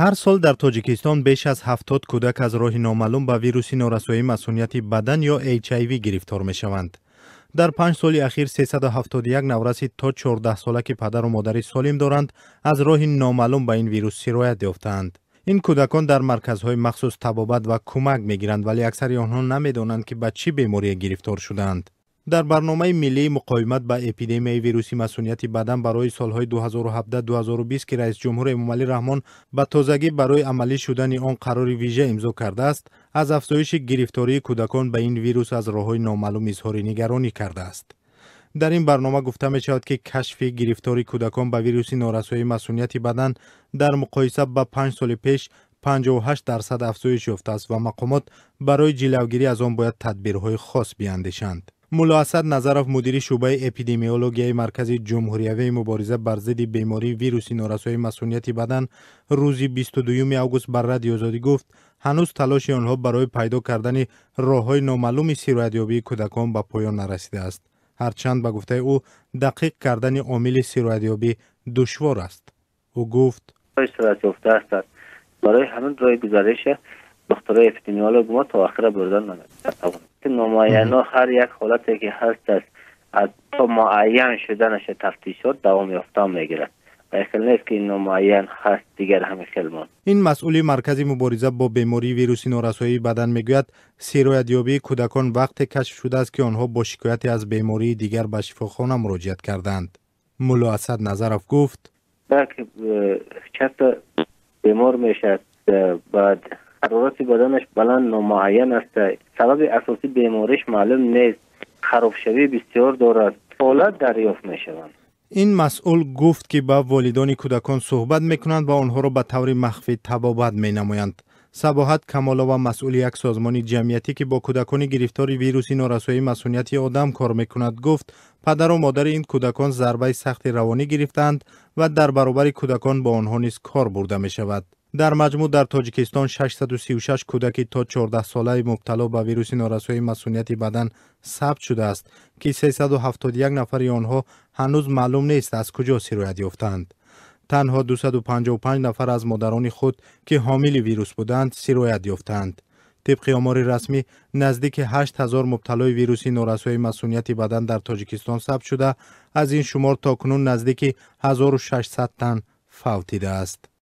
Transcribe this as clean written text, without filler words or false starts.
Ҳар сол дар Тоҷикистон беш аз 70 кӯдак аз роҳи номаълум ба вируси норасоии масунияти бадан ё HIV гирифтор мешаванд. Дар 5 соли ахир 371 навраси то 14 сола, ки падару модари солим доранд, аз роҳи номаълум ба ин вирус сироят ёфтаанд. Ин кӯдакон дар марказҳои махсус табобат ва кӯмак мегиранд, вале аксари онҳо намедонанд, ки ба чӣ беморие гирифтор шудаанд. Дар барномаи миллии муқовимат ба эпидемияи вируси масунияти бадан барои солҳои 2017-2020, ки раисҷумҳур Эмомалӣ Раҳмон ба тозагӣ барои амалӣ шудани он қарори вижа имзо кардааст, аз афзоиши гирифтории кӯдакон ба ин вирус аз роҳҳои номаълум изҳори нигаронӣ кардааст. Дар ин барнома гуфта мешавад, ки кашфи гирифтори кӯдакон ба вируси норасоии масунияти бадан дар муқоиса ба 5 соли пеш 58% афзоиш ёфтааст ва мақомот барои ҷилавгирӣ аз он бояд тадбирҳои хос биандешанд. Мулло Асад Назаров, мудири шӯъбаи эпидемиологияи Маркази ҷумҳуриявии мубориза бар зидди бемории вируси норасоии масунияти бадан, рӯзи 22 август бар Радиои Озодӣ гуфт, ҳанӯз талоши онҳо барои пайдо кардани роҳҳои номаълуми сироятёбии кӯдакон ба поён нарасидааст. Ҳарчанд, ба гуфтаи ӯ, дақиқ кардани омили сироятёбӣ душвор аст. Ӯ гуфт: Сироятёфта ҳастанд, барои ҳамин роҳи гузариша духтурои эпидемиолог мо то охира бурдан наметавонад. Номуайяно ҳар як ҳолате ки ҳаст аст, аз то муайян шуданаша тафтишот давом ёфтан мегирад ва хел нест, ки номуайян ҳаст, дигар ҳамин хел монд. Ин масъули маркази мубориза бо бемории вируси норасоии бадан мегӯяд, сироятёбии кӯдакон вақте кашф шудааст, ки онҳо бо шикояте аз бемории дигар ба шифохона муроҷиат карданд. Мулло Асад Назаров гуфт: Часто бемор мешавад, баъд ҳарорати баданаш баланд, номуайян аст, сабаби асосии бемориш маълум нест, харобшавӣ бисёр дорад, ҳолат дарёфт мешаванд. Ин масъул гуфт, ки ба волидони кӯдакон суҳбат мекунанд ва онҳоро ба таври махфӣ табобат менамоянд. Сабоҳат Камолова, масъули як созмони ҷамъиятӣ, ки бо кӯдакони гирифтори вируси норасоии масунияти одам кор мекунад, гуфт, падару модари ин кӯдакон зарбаи сахти равонӣ гирифтаанд ва дар баробари кӯдакон бо онҳо низ кор бурда мешавад. Дар маҷмӯъ дар Тоҷикистон 636 кӯдаки то 14 солаи мубтало ба вируси норасоии масунияти бадан сабт шудааст, ки 371 нафари онҳо ҳанӯз маълум нест, аз куҷо сироят ёфтаанд. Танҳо 255 нафар аз модарони худ, ки ҳомили вирус буданд, сироят ёфтаанд. Тибқи омори расмӣ, наздики 8 ҳазор мубталои вируси норасоии масунияти бадан дар Тоҷикистон сабт шуда, аз ин шумор то кунун наздики 1600 тан фавтидааст.